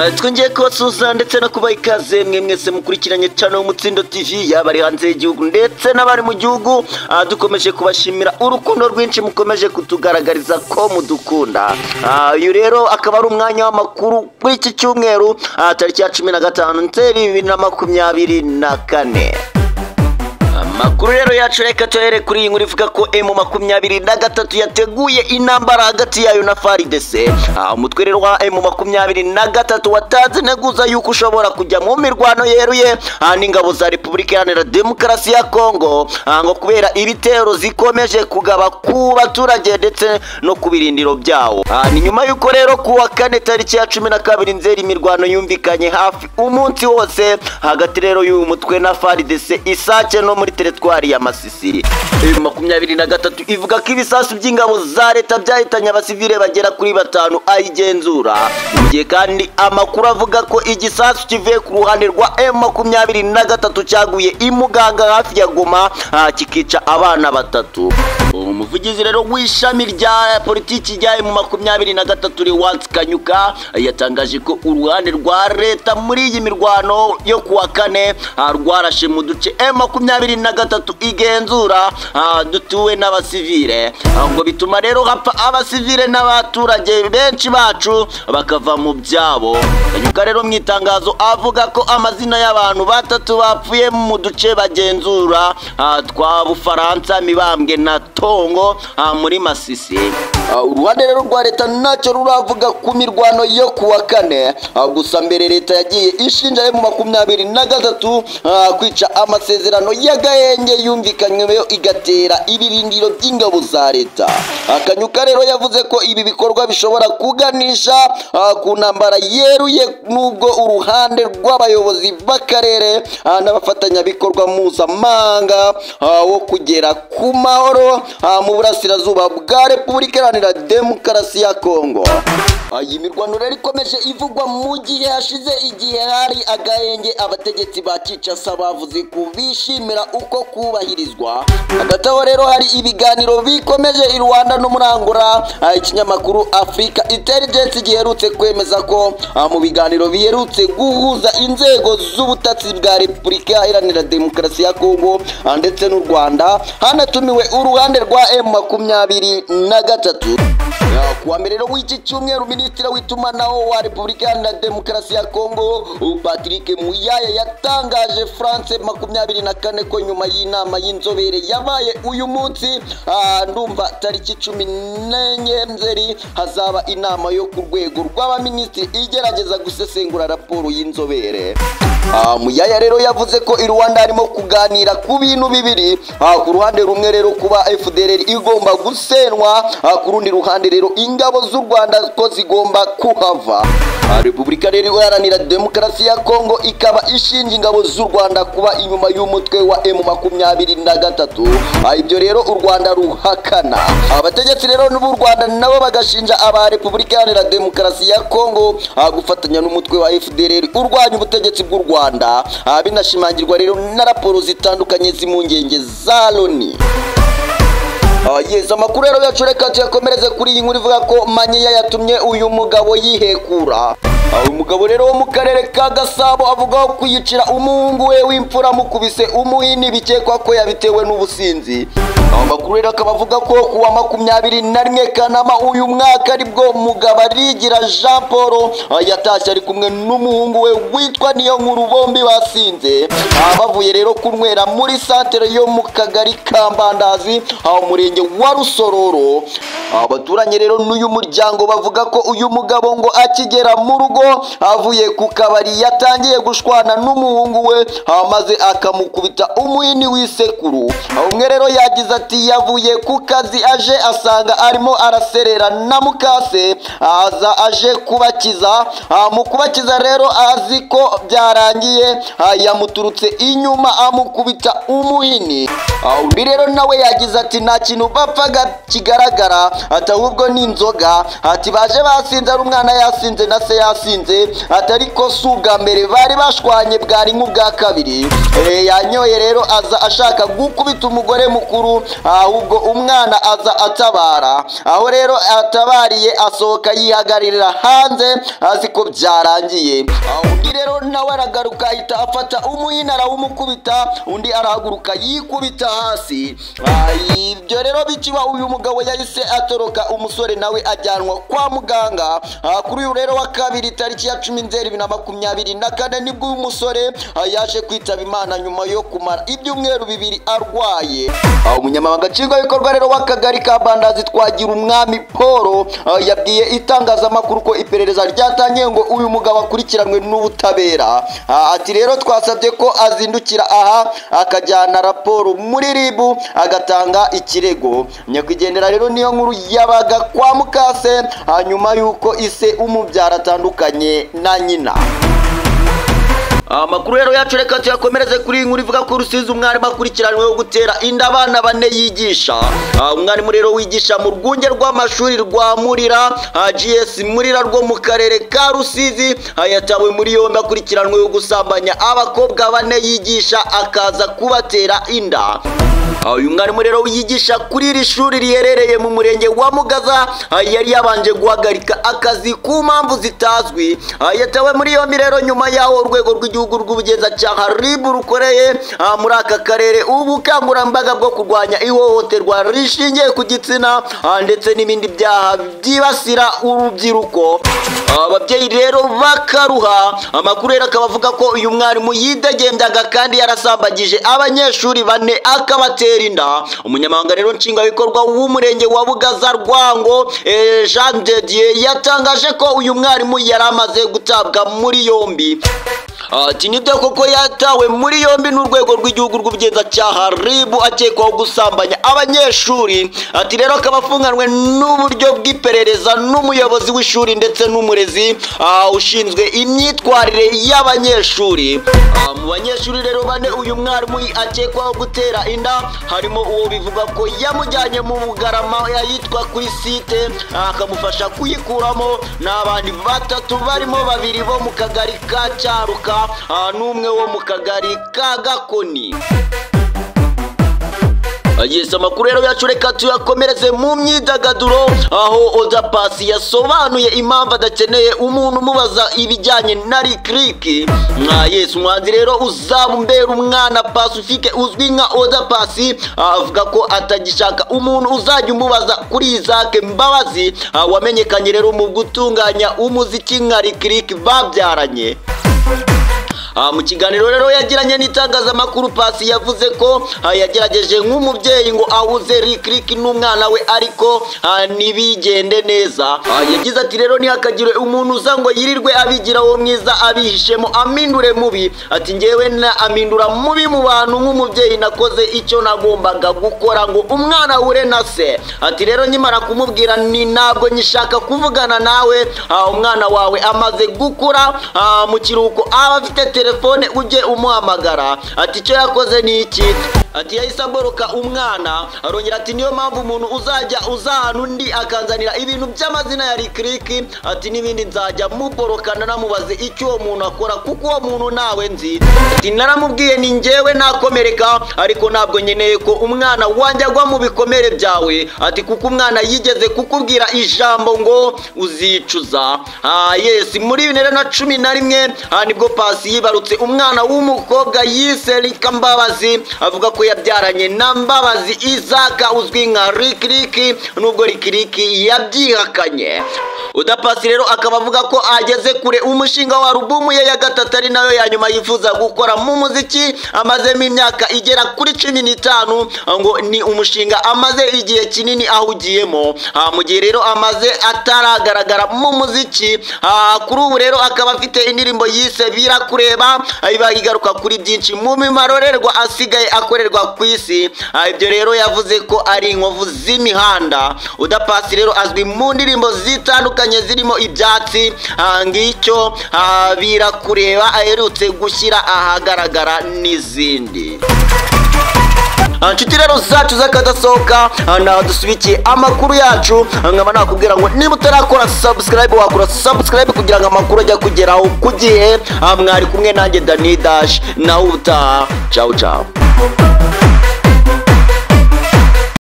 Twongeye kubasuhuza ndetse no kubaha ikaze mwe mwese mukurikiranye cyane Umutsindo TV, yaba ari hanze y'igihugu ndetse n'abari mu gihugu. Dukomeje kubashimira urukundo rwinshi mukomeje kutugaragariza ko mudukunda. Uyu rero akaba ari umwanya w'amakuru w'iki cyumweru, tariki ya 15 Nzeri 2024. Amakuru rero yacu reka tuhere kuri iyi nkuru ivuga ko M23 yateguye intambara hagati yayo na FARDC. Umutwe rero wa M23 watanze integuza yuko ushobora kujya mu mirwano yeruye n'ingabo za Repubulika Iharanira Demokarasi ya Kongo, ngo kubera ibitero zikomeje kugaba ku baturage ndetse no ku birindiro byawo. Ni nyuma yuko rero ku wa kane tariki ya 12 Nzeri imirwano yumvikanye hafi umunsi wose hagati rero y'uyu mutwe na FARDC Isake no muri teritwari ya Masisi. 23 ivuga ko ibisasu by'ingabo za leta byahitanye abasivile bagera kuri 5 ayigenzura. Mu gihe kandi amakuru avuga ko igisasu kivuye ku ruhande rwa M23 cyaguye imuganga hafi ya Goma, kikica abana 3. Umuvugizi rero w'ishami rya politiki rya M23 Lewis Kanyuka yatangaje ko uruhande rwa leta muri iyi mirwano yo kuwa kane rwarashe mu duce M23 igenzura dutuwe n'abasivile, ngo bituma rero hapfa abasivile n'abaturage benshi bacu bakava mu byabo. Kanyuka rero mu itangazo avuga ko amazina y'abantu 3 bapfuye mu duce bagenzura twa Bufaransa, Mibambwe na Tongo muri Masisi. Uruhande rero rwa leta ntacyo ruravuga ku mirwano yo kuwa kane. Gusa mbere leta yagiye ishinja M23 kwica amasezerano y'agahenge yumvikanyweho igatera ibirindiro by'ingabo za leta. Kanyuka rero yavuze ko ibi bikorwa bishobora kuganisha ku ntambara yeruye, nubwo uruhande rw'abayobozi b'akarere n'abafatanyabikorwa mpuzamahanga wo kugera ku mahoro mu burasirazuba bwa Repubulika Iharanira Demokarasi ya Kongo. Iyi mirwano rero ikomeje ivugwa mu gihe hashize igihe hari agahenge abategetsi ba Kinshasa bavuze ko bishimira uko kubahirizwa. Hagati aho rero hari ibiganiro bikomeje i Rwanda no muri Angola. Ikinyamakuru Africa Intelligence giherutse kwemeza ko mu biganiro biherutse guhuza inzego z'ubutatsi bwa Repubulika Iharanira Demokarasi ya Kongo ndetse n'u Rwanda, hanatumiwe uruhande rwa M23. Kuwa mbere rero w'iki cyumweru, Minisitiri w'itumanaho wa Repubulika Iharanira Demokarasi ya Kongo Patrick Muyaya yatangaje France 24 ko nyuma y'inama y'inzobere yabaye uyu munsi, ndumva tariki 14 Nzeri, hazaba inama yo ku rwego rw'abaminisitiri igerageza gusesengura raporo y'inzobere. Muyaya rero yavuze ko i Rwanda harimo kuganira ku bintu bibiri, ku ruhande rumwe rero kuba FDLR igomba gusenwa, ku rundi ruhande rero ingabo z'u Rwanda ko zigomba kuhava. Repubulika rero Iharanira Demokarasi ya Kongo ikaba ishinja ingabo z'u Rwanda kuba inyuma y'umutwe wa M23. Ibyo rero u Rwanda ruhakana. Abategetsi rero n'u Rwanda nabo bagashinja aba Repubulika Iharanira Demokarasi ya Kongo gufatanya n'umutwe wa FDLR urwanya ubutegetsi bw'u Rwanda. Binashimangirwa rero na raporo zitandukanye z'impungenge za Loni. Yes, amakuru rero yacu reka tuyakomereze kuri iyi nkuru ivuga ko Manyinya yatumye uyu mugabo yihekura. Uyu mugabo rero wo mu karere ka Gasabo avuga ko kwiyicira umuhungu we w'imfura mukubise umuhini bikekwa ko yabitewe n'ubusinzi. Amakuru rero akaba avuga ko kuwa 21 Kanama uyu mwaka aribwo mugabo Arigira Jean Paul yatashye ari kumwe n'umuhungu we witwa Niyonkuru, bombi basinze. Bavuye rero kunywera muri santere yo mu kagari ka Mbandazi aho murenge wa Rusororo. Abaturanye rero n'uyu muryango bavuga ko uyu mugabo ngo akigera mu rugo avuye ku kabari yatangiye gushwana n'umuhungu we, maze akamukubita umuhini w'isekuru. Umwe rero yagize ati yavuye ku kazi aje asanga arimo araserera na mukase, aza aje kubakiza. Mu kubakiza rero azi ko byarangiye, yamuturutse inyuma amukubita umuhini. Undi rero nawe yagize ati nta kintu bapfaga kigaragara, ati ahubwo ni inzoga, ati baje basinze ari umwana yasinze na se yasinze. yasinze, atari ko si ubwa mbere bari bashwanye, bwari nk'ubwa kabiri. Yanyoye rero aza ashaka gukubita umugore mukuru, ahubwo umwana aza atabara. Aho rero atabariye asohoka yihagararira hanze azi ko byarangiye. Undi rero nawe aragaruka ahita afata umuhini arawumukubita, undi arahaguruka yikubita hasi. Ibyo rero bikiba uyu mugabo yahise atoroka, umusore nawe ajyanwa kwa muganga. Kuri uyu rero wa kabiri tariki ya 10 Nzeri 2024 nibwo uyu musore yaje kwitaba Imana nyuma yo kumara ibyumweru 2 arwaye. Umunyamabanga nshingwabikorwa rero w'akagari ka Bandazi Twagira Umwami Paul yabwiye itangazamakuru ko iperereza ryatangiye ngo uyu mugabo akurikiranwe n'ubutabera. Ati rero twasabye ko azindukira aha akajyana raporo muri RIB agatanga ikirego. Nyakwigendera rero niyo nkuru yabaga kwa mukase hanyuma yuko ise umubyara atandukanye na nyina. Amakuru rero yacu reka tuyakomereze kuri inkuru ivuga ko Rusizi umwarimu akurikiranyweho gutera inda abana bane yigisha. Umwarimu rero wigisha mu rwunge rw'amashuri rwa Murira GS Murira rwo mu karere ka Rusizi yatawe muri yombi akurikiranweho gusambanya abakobwa bane yigisha akaza kubatera inda. Uyu mwarimu rero yigisha kuri iri shuri riherereye mu murenge wa Mugaza yari yabanje guhagarika akazi ku mpamvu zitazwi. Yatawe muri yombi rero nyuma yaho urwego rw'igihugu rw'ubugenzacyaha RIB rukoreye muri aka karere ubukangurambaga bwo kurwanya ihohoterwa rishingiye ku gitsina ndetse n'ibindi byaha byibasira urubyiruko. Ababyeyi rero bakaruha. Amakuru rero akaba avuga ko uyu mwarimu yidegembyaga kandi yarasambagije abanyeshuri bane akabatera inda. Umunyamabanga rero nshingwabikorwa w'umurenge wa Bugaza Rwango Jean de Dieu yatangaje ko uyu mwarimu yari amaze gutabwa muri yombi. Ati nibyo koko yatawe muri yombi n'urwego rw'igihugu rw'ubugenzacyaha RIB akekwaho gusambanya abanyeshuri. Ati rero akaba afunganwe n'uburyo bw'iperereza n'umuyobozi w'ishuri ndetse n'umurezi ushinzwe imyitwarire y'abanyeshuri. Mu banyeshuri rero bane uyu mwarimu akekwaho gutera inda harimo uwo bivuga ko yamujyanye mu Bugarama yitwa kuri site akamufasha kuyikuramo, n'abandi batatu barimo babiri bo mu kagari ka Cyaruka n'umwe wo mu kagari ka Gakoni. Yes, amakuru rero yacu reka tuyakomereze mu myidagaduro aho Oda Paccy yasobanuye impamvu adakeneye umuntu umubaza ibijyanye na Lick Lick. Yes, umuhanzi rero uzabumbera umwana Pacifique uzwi nka Oda Paccy avuga ko atagishaka umuntu uzajya umubaza kuri Isaac Mbabazi wamenyekanye rero mu gutunganya umuziki nka Lick Lick babyaranye. Mu kiganiro rero yagiranye n'itangazamakuru Paccy yavuze ko yagerageje nk'umubyeyi ngo ahuze Lick Lick n'umwana we ariko ntibigende neza. Yagize ati rero ntihakagire umuntu uza ngo yirirwe abigira wo mwiza abihishemo amindure mubi. Ati ngewe na amindura mubi mu bantu nk'umubyeyi nakoze icyo nagombaga gukora ngo umwana ahure na se. Ati rero nkimara kumubwira ni ntabwo nyishaka kuvugana nawe, umwana wawe amaze gukura mu kiruhuko aba afite telefone ujye umuhamagara. Ati icyo yakoze ni iki? Ati yahise aboroka umwana. Arongera ati niyo mpamvu umuntu uzajya uzahana undi akanzanira ibintu by'amazina ya Lick Lick, ati n'ibindi nzajya muborokana namubaze icyo uwo muntu akora kuko uwo muntu nawe nzi. Ati naramubwiye ni njyewe nakomereka ariko ntabwo nkeneye ko umwana wanjye agwa mu bikomere byawe. Ati kuko umwana yigeze kukubwira ijambo ngo uzicuza. Yes, muri 2011 nibwo Paccy yibarutse umwana w'umukobwa yise Rika Mbabazi, avuga ko yabyaranye na Mbabazi Isaac uzwi nka Lick Lick nubwo Lick Lick yabyihakanye. Oda Paccy rero akaba avuga ko ageze kure umushinga wa alubumu ye ya gatatu ari nayo ya nyuma yifuza gukora mu muziki amazemo imyaka igera kuri 15, ngo ni umushinga amaze igihe kinini ahugiyemo. Mu gihe rero amaze ataragaragara mu muziki, kuri ubu rero akaba afite indirimbo yise Birakureba iba igaruka kuri byinshi mu mimarorerwa asigaye akorerwa ku isi. Ibyo rero yavuze ko ari inkovu z'imihanda. Oda Paccy rero azwi mu ndirimbo zitandukanye zirimo Ibyatsi, ngicyo, Birakureba aherutse gushyira ahagaragara n'izindi. Nshuti rero zacu z'akadasohoka, ntaho dusubikiye amakuru yacu. Nkaba nakubwira ngo niba utarakora subscribe, wakora subscribe kugira ngo amakuru ajye kugeraho ku gihe. Mwari kumwe nanjye Dani Dash, nawe utaha. Ciao ciao.